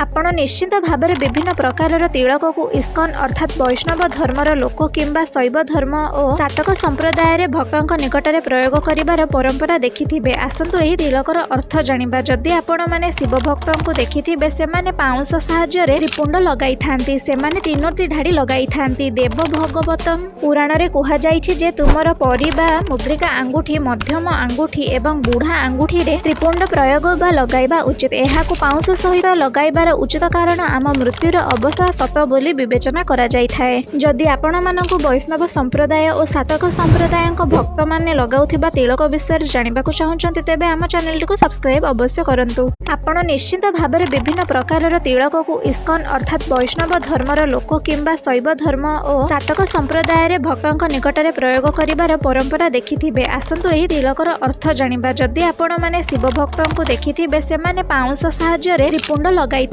ଆପଣ ନିଶ୍ଚିତ ଭାବରେ ବିଭିନ୍ନ ପ୍ରକାରର ତିଳକକୁ ଇସ୍କନ ଅର୍ଥାତ୍ ବୈଷ୍ଣବ ଧର୍ମର ଲୋକ କିମ୍ବା ଶୈବ ଧର୍ମ ଓ ସାତକ ସମ୍ପ୍ରଦାୟରେ ଭକ୍ତଙ୍କ ନିକଟରେ ପ୍ରୟୋଗ କରିବାର ପରମ୍ପରା ଦେଖିଥିବେ। ଆସନ୍ତୁ ଏହି ତିଳକର ଅର୍ଥ ଜାଣିବା। ଯଦି ଆପଣମାନେ ଶିବ ଭକ୍ତଙ୍କୁ ଦେଖିଥିବେ, ସେମାନେ ପାଉଁଶ ସାହାଯ୍ୟରେ ତ୍ରିପୁଣ୍ଡ ଲଗାଇଥାନ୍ତି। ସେମାନେ ତିନୋଟି ଧାଡ଼ି ଲଗାଇଥାନ୍ତି। ଦେବ ଭଗବତମ ପୁରାଣରେ କୁହାଯାଇଛି ଯେ ତୁମର ପରି ବା ମୁଦ୍ରିକା ଆଙ୍ଗୁଠି, ମଧ୍ୟମ ଆଙ୍ଗୁଠି ଏବଂ ବୁଢ଼ା ଆଙ୍ଗୁଠିରେ ତ୍ରିପୁଣ୍ଡ ପ୍ରୟୋଗ ବା ଲଗାଇବା ଉଚିତ। ଏହାକୁ ପାଉଁଶ ସହିତ ଲଗାଇବାର ଉଚିତ, କାରଣ ଆମ ମୃତ୍ୟୁର ଅବସ୍ଥା ସତ ବୋଲି ବିବେଚନା କରାଯାଇଥାଏ। ଯଦି ଆପଣମାନଙ୍କୁ ବୈଷ୍ଣବ ସମ୍ପ୍ରଦାୟ ଓ ସାତକ ସମ୍ପ୍ରଦାୟଙ୍କ ଭକ୍ତମାନେ ଲଗାଉଥିବା ତିଳକ ବିଷୟରେ ଜାଣିବାକୁ ଚାହୁଁଛନ୍ତି, ତେବେ ଆମ ଚ୍ୟାନେଲଟିକୁ ସବସ୍କ୍ରାଇବ୍ ଅବଶ୍ୟ କରନ୍ତୁ। ଆପଣ ନିଶ୍ଚିତ ଭାବରେ ବିଭିନ୍ନ ପ୍ରକାରର ତିଳକକୁ ଇସ୍କନ ଅର୍ଥାତ୍ ବୈଷ୍ଣବ ଧର୍ମର ଲୋକ କିମ୍ବା ଶୈବ ଧର୍ମ ଓ ସାତକ ସମ୍ପ୍ରଦାୟରେ ଭକ୍ତଙ୍କ ନିକଟରେ ପ୍ରୟୋଗ କରିବାର ପରମ୍ପରା ଦେଖିଥିବେ। ଆସନ୍ତୁ ଏହି ତିଳକର ଅର୍ଥ ଜାଣିବା। ଯଦି ଆପଣମାନେ ଶିବ ଭକ୍ତଙ୍କୁ ଦେଖିଥିବେ, ସେମାନେ ପାଉଁଶ ସାହାଯ୍ୟରେ ତ୍ରିପୁଣ୍ଡ ଲଗାଇଥାନ୍ତି।